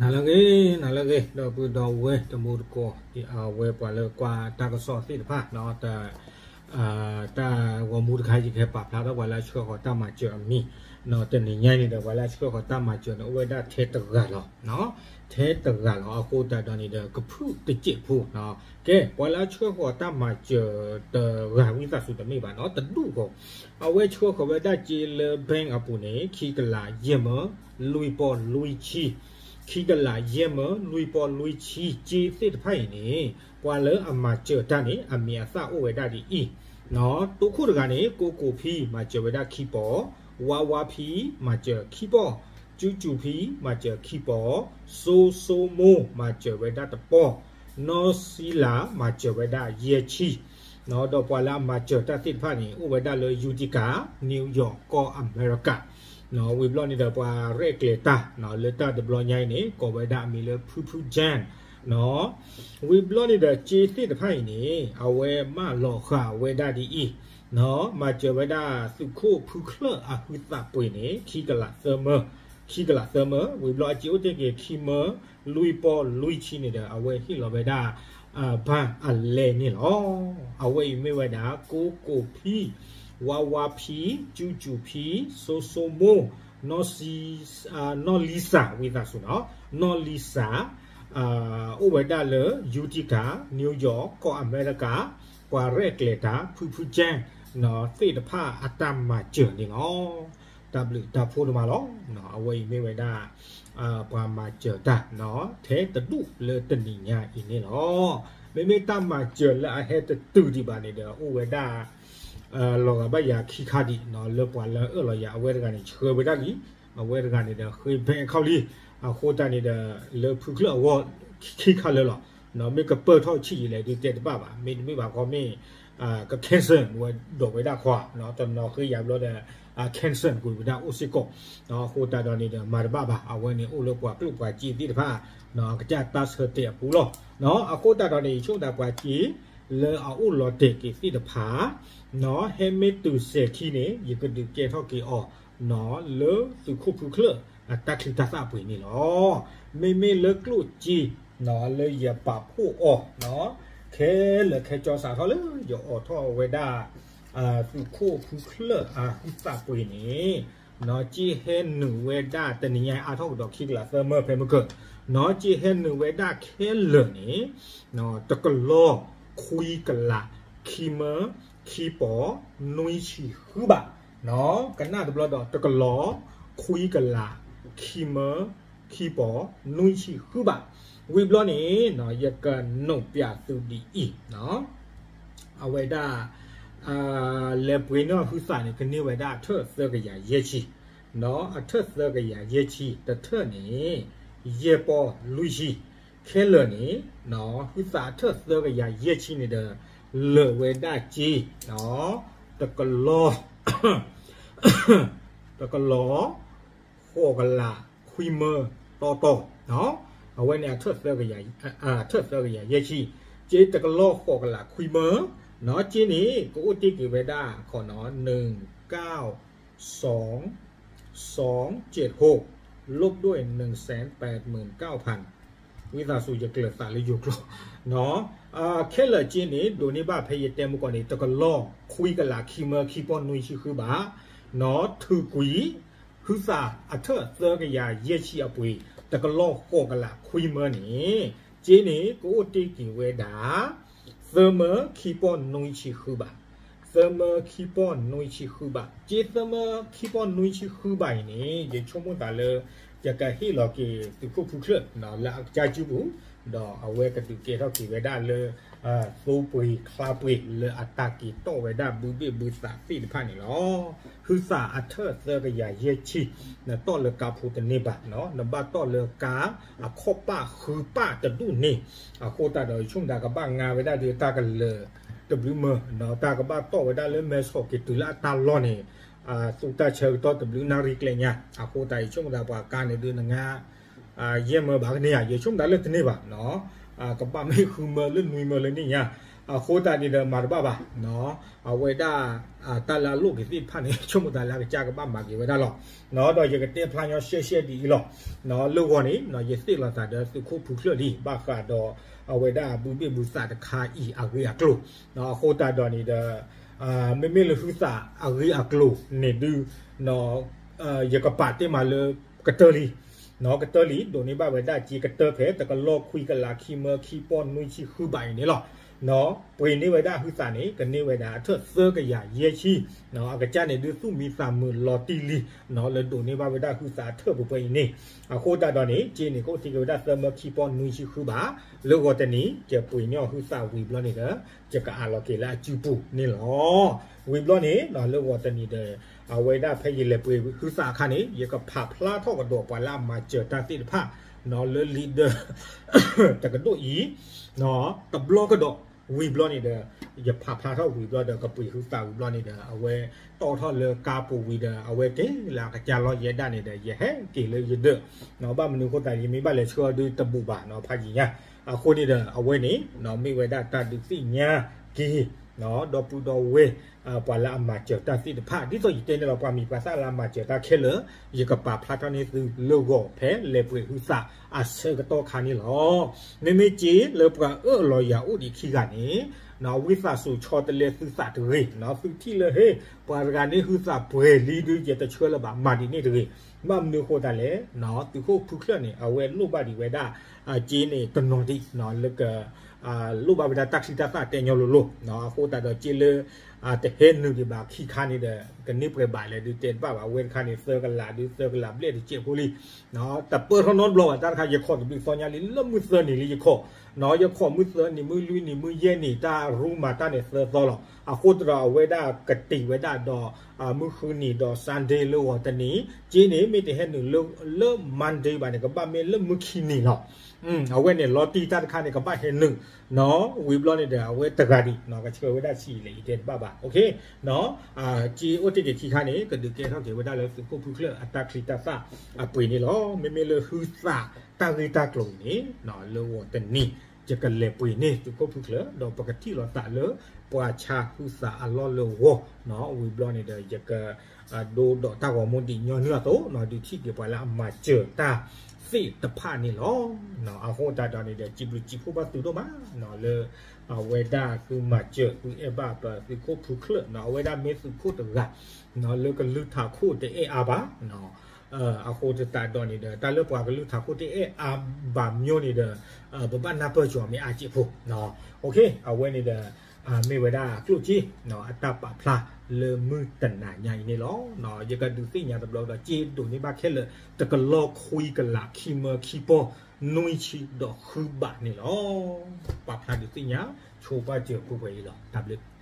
နၤလၢအဂ့ၤ, နၤလၢအဂ့ၤ, ဒီပုၢ်ဒီဝဲၢ်တံၤသကိး, အဝဲပှၤလၢကွၢ်တၢ်ကစီၣ်သ့ၣ်တဖၣ်, တၢ်ဂီၤမူတခါ ယကဟဲပာ်ဖျါထီၣ်ပှၤလၢအဆှၢဃီၤတၢ်မၤစၢၤအမံၤ, တနံၤညါန့ၣ်ဒီး ပှၤလၢအဆှၢဃီၤတၢ်မၤစၢၤန့ၣ် အိၣ်ဝဲဒၣ်ထဲတဂၤလီၤ. ထဲတဂၤလီၤ. အဃိသတးဒီးန့ၣ်ဒီး ကဖုၣ်တစဲးဖိ, ကဲ ပှၤလၢအဆှၢဃီၤတၢ်မၤစၢၤတဂၤ ဝံသးစူၤတမ့ၢ်ဘၣ်နီၤ, တဒူၣ်ဃီ, အဝဲဆှၢဃီၤဝဲဒၣ်စ့လၢ bank အပူၤန့ၣ် ခံကလးယဲၢ်မၢ လွံၢ်ပီၢ်လွံၢ်ဆံ, ခံကလးယဲၢ်မၢ လွံၢ်ပီၢ်လွံၢ်ဆံ, စ့သ့ၣ်တဖၣ်အံၤန့ၣ် ပှၤလၢအမၤစၢၤတၢ်န့ၣ် အမံၤအသၣ်အိၣ်ဝဲဒၣ်ဒ်အံၤ, တိခိၣ်တဂၤန့ၣ် ကိကိၣ်ဖံ မၤစၢၤဝဲဒၣ်ခံပီၢ်, ဝါဝါဖံ မၤစၢၤခံပီၢ်, ကၠူကၠူဖံ မၤစၢၤခံပီၢ်, စိစိမိ မၤစၢၤဝဲဒၣ်တပီၢ်, နီၢ်စံလၤ မၤစၢၤဝဲဒၣ်ယဲၢ်ဆံ, ဒီးပှၤလၢအမၤစၢၤတၢ်သ့ၣ်တဖၣ်န့ၣ် အိၣ်ဝဲဒၣ်လၢ Utica, New York ကီၢ်အမဲရကၤ, ဝံၤဘျီန့ၣ်ဒီး ပှၤရဲၣ်ကျဲၤတၢ် လၢတၢ်တဘျီညါအံၤန့ၣ် ကိးဝဲဒၣ်အမံၤလၢ ဖုဖုကၠၣ်, ဝံၤဘျီန့ၣ်ဒီး စ့သ့ၣ်တဖၣ်အံၤန့ၣ် အဝဲမၢလီၤဃာ်ဝဲဒၣ်ဒ်အံၤ, မၤစၢၤဝဲဒၣ်သုးခိၣ်ဖုချၢၣ်အဟုသးပှ့ၤန့ၣ် ခံကလးသၢမၢ, ခံကလးသၢမၢ, ဝံၤဘျီအစ့အိၣ်တ့ၢ်က့ၤခံမၢ လွံၢ်ပီၢ်လွံၢ်ဆံန့ၣ်ဒီး အဝဲဟ့ၣ်လီၤဝဲဒၣ် ဘၣ်အလဲန့ၣ်လီၤ. အဝဲအံၤမ့ၢ်ဝဲဒၣ် ကိကိၣ်ဖံ, ဝါဝါဖံ, ကၠူကၠူဖံ, စိစိမိ, နီၢ်စံ, နီၢ်လံစၤ ဝံသးစူၤနီၤ, နီၢ်လံစၤ အိၣ်ဝဲဒၣ်လၢ Utica, New York ကီၢ်အမဲရကၤ, ပှၤရဲၣ်ကျဲၤတၢ် ဖုဖုကၠၣ် သ့ၣ်တဖၣ်အတၢ်မၤစၢၤန့ၣ်လီၤ. တၢ်ဘျုးတၢ်ဖှိၣ်တမးလီၤ. အဝဲအံၤမ့ၢ်ဝဲဒၣ် ပှၤမၤစၢၤတၢ် ထဲတဒူၣ်လၢတနံၤညါအံၤန့ၣ်လီၤ. မ့မ့ၢ်တၢ်မၤစၢၤလၢအဟဲတတုၤဒံးဘၣ်န့ၣ်ဒီး အိၣ်ဝဲဒၣ် လီၤဂာ်ဘၣ်ယၤခံခါဒံး လၢပှၤလၢအၢၣ်လီၤယၤအဝဲတဂၤန့ၣ် ဆှၢဝဲဒၣ်လံ, အဝဲတဂၤန့ၣ်ဒီး ဃ့ဘဲအခီၣ်လံ, အဃိသတးန့ၣ်ဒီး လၢဖုချၢၣ်အဂီၢ်ခံခါလၢာ်လီၤ. မ့ၢ်ကပၢၢ်ထီၣ်ဆံးယံာ်လဲၣ်ဒုးတဲတဘၣ်ဘၣ်, မ့တမ့ၢ်ဘၣ်ခီမ့ၢ် က cancel ဝဲဒိးဝဲဒၣ်ခီ, တနီၤဃ့ယၤဘျီဒီး cancel ကွံာ်ဝဲဒၣ်အိၣ်စ့ၢ်ကီး, အဃိသတးဒီးန့ၣ်ဒီး မၤတဘၣ်ဘၣ်, အဝဲန့ၣ်အိၣ်လၢပှၤကျိၣ်ပှၤစ့သ့ၣ်တဖၣ် ကစၢ်တၢ်ဆၢတဲာ်အပူၤလီၤ. အဃိသတးဒီးန့ၣ် ယဆိကမိၣ်သးပှၤစ့ လၢအအိၣ်လီၤတဲာ်က့ၤသ့ၣ်တဖၣ် ဟဲမ့ၢ်တုၤစဲၤခံန့ၣ် ယကဒုးကဲထီၣ်က့ၤအီၤ လၢသုးခိၣ်ဖုချၢၣ်အတၢ်ချံတၢ်သၣ်ပှ့ၤန့ၣ်လီၤ. မ့မ့ၢ်လၢကျိၣ်စ့ လၢယပာ်ဖှိၣ်အီၤ ခဲလၢာ်ခဲဆ့စးထီၣ်လၢယအိးထီၣ်ဝဲဒၣ် သုးခိၣ်ဖုချၢၣ်အဟုသၣ်ပှ့ၤန့ၣ် နီၢ်က့ဟဲနုာ်ဝဲဒၣ်တနံၤညါအါထီၣ်ကဒီးခံကလးသၢမၢဖဲမုၢ်ကၢၢ်, နီၢ်က့ဟဲနုာ်ဝဲဒၣ်ခဲလၢာ်န့ၣ် တကလီၢ်ခွံကလး ခံမၢ ခံပီၢ် နွံဆံဃုဘး, ကနၣ်တဘျီဒီး တကလီၢ်ခွံကလး ခံမၢ ခံပီၢ် နွံဆံဃုဘး, ဝံၤဘျီန့ၣ် ယကနိးပျးသုဒ်အံၤ အဝဲဒၣ် လဲၤပှ့ၤန့ၢ်အဟုသၣ်န့ၣ် ကန့ၢ်ဝဲဒၣ်အထၢၣ်သၢကယၤယဲၢ်ဆံ, အထၢၣ်သၢကယၤယဲၢ်ဆံ တထၢၣ်န့ၣ် ယဲၢ်ပီၢ်လွံၢ်ဆံ, ခဲလၢာ်န့ၣ် ဟုသၣ်အထၢၣ်သၢကယၤယဲၢ်ဆံန့ၣ်ဒီး လၢာ်ဝဲဒၣ်စ့ တကလီၢ် တကလီၢ် ဃိးကလး ခွံမၢ တီတီ, အဝဲန့ၣ် ထၢၣ်သၢကယၤယဲၢ်ဆံ, စ့တကလီၢ်ဃိးကလးခွံမၢ, စ့န့ၣ် ကအိၣ်တ့ၢ်က့ၤဝဲဒၣ်ခီနီၤ နုၢ်ကၣ် စီၤ စီၤ ကၠဲးဟိ လၢဒိၣ် နုၢ်စဲး ပဲးမုၢ်ကၣ်ဖၣ်, ဝံသးစူၤ ယကျၢၤသးလၢယိၤကျိာ်, ခဲလၢာ်စ့န့ၣ် ဒိးန့ၢ်ဘၣ်ဖဲယတဲမုၢ်ကီၢ်န့ၣ် တကလီၢ်ခွံကလးခံမၢ ခံပီၢ်နွံဆံဃုဘး, ထုးကွံာ် ဟုသၣ်အထၢၣ်သၢကယၤယဲၢ်ဆံအပှ့ၤ တကလီၢ်ဃိးကလးခွံမၢန့ၣ် စ့န့ၣ် ကအိၣ်တ့ၢ်က့ၤဝဲဒၣ် သၢမၢ ခံပီၢ်နွံဆံဃုဘး, သၢမၢ ခံပီၢ်နွံဆံဃုဘး, စ့သၢမၢ ခံပီၢ်နွံဆံဃုဘးအံၤန့ၣ် ယဆိကမိၣ်သးလၢ ယကဟ့ၣ်လီၤက့ၤသုးခိၣ်ဖုချၢၣ် လၢအကစၢ်စုပူၤ, ဒီးအဝဲကဒုးကဲထီၣ်က့ၤဝဲဒၣ်လၢ သိပှ့ၤချါပှ့ၤလၢအတၢ်က့ၤတီၣ်ဝဲဒၣ်ဘုဘ့ၣ်ဘုသးသ့ၣ်တဖၣ်န့ၣ်လီၤ. ဟုသၣ်အထၢၣ်သၢကယၤယဲၢ်ဆံ နတီၣ်လၢကါဖိတန့ၢ်ဘၣ်, နဘၣ်တီၣ်လၢကါအခီၣ်ပၣ်ဃုပၣ်တဒူၣ်န့ၣ်, အဃိသတးဒီး ယဆိကမိၣ်သးကဘၣ်ငါဝဲဒၣ်ဒီးတၢ်ကလၢာ်တဘျုးမၢ, တၢ်ကဘၣ်တီၣ်ဝဲဒၣ်လၢမဲဆီးက့ၤတုၤလၢအတၢ်လီၢ်န့ၣ်, သူတၢ်ဆၢကတီၢ်တဘျုးနၣ်ရံၣ်ကျဲညါ, အဃိသတး ယဆိကမိၣ်သးပှၤကါန့ၣ်ဒုးနငါ ယဲၢ်မၢဘၣ်ကန့ၢ်ဧါ, ယဆိကမိၣ်သးလၢတန့ၢ်ဘၣ်, ကဘၣ်မ့ၢ်ဃုမၢလၢနွံမၢလၢန့ၣ်ညါ, အဃိသတးန့ၣ်ဒီးမၤတဘၣ်ဘၣ်, အဝဲဒၣ် တၢ်လၢအလိၣ်က့ၤသ့ၣ်တဖၣ်န့ၣ် ဆိကမိၣ်သးလၢအကစၢ်ကဘၣ်မၤက့ၤဝဲဒၣ်လီၤ. ဒီးယကတဲဖျါညီရှဲရှဲဒ်အံၤလီၤ. လၢဂီၤန့ၣ် ယသ့ၣ်လီၤသးဒီးသုးခိၣ်ဖုချၢၣ်လံ ဘၣ်ဃးဒီး အဝဲဒၣ်ဘုဘ့ၣ်ဘုသးတခါအံၤအဂ့ၢ်အကျိၤ, အဃိသတးဒီးန့ၣ်ဒီး မ့မ့ၢ်လၢဟုသးအဂ့ၢ်အကျိၤန့ၣ်ဒုး ယကပာ်တ့ၢ်မးလၢကတၢၢ်လံ, ကတၢၢ်လံ ဒိးန့ၢ်ဘၣ်ဝဲဒၣ်စ့ကတၢၢ်ဖဲ တကလီၢ်ခွံကလးခံမၢခံပီၢ်နွံဆံဃုဘးအံၤန့ၣ်လီၤ. ပှ့ၤန့ၢ်ဝဲဒၣ်ဟုသးန့ၣ် ကန့ၢ်ဝဲဒၣ်အထၢၣ်သၢကယၤယဲၢ်ဆံ, အကစၢ်န့ၣ်ဒုးသူၣ်မံသးမုာ်လီၤတံၢ်လံ လၢဒိးန့ၢ်ဘၣ်ဝဲဒၣ်ဟုသးအထၢၣ်ပှဲၤပှဲၤအံၤန့ၣ်, အဃိသတးဒီးန့ၣ် စ့န့ၣ်ကအိၣ်ထဲက့ၤဝဲဒၣ်သၢမၢခံပီၢ်နွံဆံဃုဘး, လၢဂီၤတနံၤ ယပှ့ၤန့ၢ်အီၤဟုသးဝံၤဘျီန့ၣ်ဒီး ယကအးလီၤက့ၤလၢအစုပူၤန့ၣ်လီၤ. ဝံၤဘျီန့ၣ် လၢဂီၤတနံၤဒီး အဝဲဒၣ်ဖဲယလဲၤပှ့ၤဟုသးအခါန့ၣ် ယကဖးဖျါထီၣ်ကဒီးပှၤလၢအမၤစၢၤတၢ်သ့ၣ်တဖၣ် လၢ leader တကဒိၣ်အံၤ တဘျီကဒီး ဝံၤဘျီန့ၣ်ဒီး ယဖးဖျါထီၣ်ဝံၤဘျီဒီး ကပှ့ၤဟုသးဝံၤဘျီန့ၣ်ဒီး အဝဲတီၣ်ထီၣ်လၢကါပူၤဝံၤဒီး အဝဲက့ၤလၢအကစၢ်လီၢ်ယဲဒၣ်န့ၣ်ဒီး ယဟဲက့ၤလၢယဒၢး, ဘၣ်မနုၤအဃိသတး ယမ့ၢ်ဘၣ်လဲၤဆှၢအီၤဒုးတဘူးဘၣ်နီၤ ဖးယံာ်ညါ, အဃိန့ၣ်ဒီး အဝဲန့ၣ် မ့ၢ်ဝဲဒၣ်တၢ်ဒုးသ့ၣ်ညါက့ၤ ဒီပုၢ်ဒီဝဲၢ် ပှၤလၢအမၤစၢၤတၢ်သ့ၣ်တဖၣ် ဒ်သိးယတဲန့ၣ်လီၤ ပှၤမံၤပှၤသၣ်လၢအမၤစၢၤတၢ်ခဲလၢာ် ယကပာ်ဖျါထီၣ်န့ၢ်သုလၢဂီၤဖဲလဲၤပှ့ၤဟုသးအဆၢကတီၢ်ခါန့ၣ်လီၤ. မ့မ့ၢ်စ့လၢပှၤအၢၣ်လီၤယၤအိၣ်ဒံးခံဂၤန့ၣ် ဝံသးစူၤဆီတလဲသုသးတဂ့ၤ, သုထံၣ်လၢဟ့ၣ် ပှၤတဂၤန့ၣ်ဟုသးပှဲၤလံဒုး ယတဆှၢလၢၤဘၣ် မၤဒ်န့ၣ်တဂ့ၤ. ဘၣ်မနုၤအဃိသတးလဲၣ်, သုးခိၣ်ဖုချၢၣ်န့ၣ် အဝဲလိၣ်ဘၣ်ဒံးဝဲဒၣ် စ့န့ၣ်တနီၤဒံး လၢက လိၣ်ဘၣ်ဝဲဒၣ်တၢ်ချံတၢ်သၣ်တဲညီလိၤလိၤ, အဃိသတးဒီးစ့လၢ တဟဲနုာ်ဒံးဘၣ်ခံခါန့ၣ်ဒီး ကန့ၢ်ပှဲၤဘးလဲၣ်ဒုးတဲတဘၣ်ဘၣ် အဝဲတခါန့ၣ် သၢကလးဒုး သၢကလးဘျဲၣ်တစဲးဖိလံ တပၢၢ်ထီၣ်နီတဘျီဘၣ် တၢ်တခါ ယခီၣ်တဘျုးသီညါလံ လၢမုၢ်သၢနံၤလံယခီၣ်, ယခီၣ်မုၢ်သၢနံၤ မုၢ်လွံၢ်နံၤ မုၢ်ယဲၢ်နံၤ တၢ်ရူမၤတၢ်န့ၣ်သၢသီလီၤ. အဃိသတးဒီးအဝဲဒၣ်ကတ့ၢ်ဝဲဒၣ်ဒီး မုၢ်ဃုနံၤဒီး Sunday လၢဂီၤတနံၤ စ့န့ၣ် မ့ၢ်တဟဲနုာ်လၢ လၢ Monday ဘၣ်န့ၣ် ကဘၣ်မ့ၢ်လၢမုၢ်ခံနံၤလီၤ. အဝဲန့ၣ် လီၤတံၢ်တၢ်တခါန့ၣ် ကဘၣ်ဟဲနုာ် ဝံၤဘျီန့ၣ်ဒီး အဝဲတဂၤဒံး ကဆှၢဝဲဒၣ်ဆံးလဲၣ် ယတဲတဘၣ်ဘၣ် စ့အိၣ်တ့ၢ်က့ၤခံခါန့ၣ် ကဒုးကဲထီၣ်က့ၤဝဲဒၣ်လၢသုးခိၣ်ဖုချၢၣ်အတၢ်ချံတၢ်သၣ်အပှ့ၤန့ၣ်လီၤ. မ့မ့ၢ်လၢဟုသးတၢ်ဂ့ၢ်တၢ်ကျိၤအံၤန့ၣ် လၢဂီၤတနံၤ ယကလဲၤပှ့ၤန့ၢ်သုးခိၣ်ဖုချၢၣ် ဒီးပကထံၣ်လိာ်သးလၢ ပှၤဆါဟုသးအလီၢ်လၢဂီၤ ဝံၤဘျီန့ၣ်ဒီး ယက ဒိဒီးတၢ်ဂီၤမူဒံးညီနုၢ်အသိး ဒုးထံၣ်က့ၤပှၤလၢအမၤစၢၤတၢ်သ့ၣ်တဖၣ်န့ၣ်လီၤ. အဃိသတးဒီးန့ၣ်ဒီး စံးဘျုးစံးဖှိၣ်ဘၣ်သုဒိၣ်မး လၢ အဝဲဒၣ်သုမၤစၢၤသုအဲၣ်ဘၣ်ပသုးခိၣ်ဖုချၢၣ် အဝဲဒၣ်မ့ၢ်သုးခိၣ်တဂၤ လၢကလုၢ်ထးခိၣ်တအဲၣ်အါဘၣ် အဃိသတးဒီးန့ၣ်ဒီး တၢ်လၢပှၤကလုၢ်ထးခိၣ်တအဲၣ်အါဘၣ်မၠိန့ၣ်ဒီး ပဘၣ်နၢ်ပၢၢ်ကီၤမ့ၢ်အါစဲးဖိ အဝဲန့ၣ်ဒီး မ့ၢ်ဝဲဒၣ်ကျိၣ်စ့ အတၢ်ပာ်ဖျါလၢမုၢ်တနၤညါအံၤန့ၣ်လီၤ. ယကဒုးသ့ၣ်ညါတဘျီဒီး စ့ဒိးန့ၢ်ဘၣ်ခဲလၢာ် တကလီၢ်ခွံကလးခံမၢခံပီၢ် နွံဆံဒီးဃုဘးန့ၣ်လီၤ. ပာ်ဖျါဒုးသ့ၣ်ညါ ဆိပာ်စၢၤပှဲၤပှဲၤအံၤလီၤ. တၢ်ဘျုး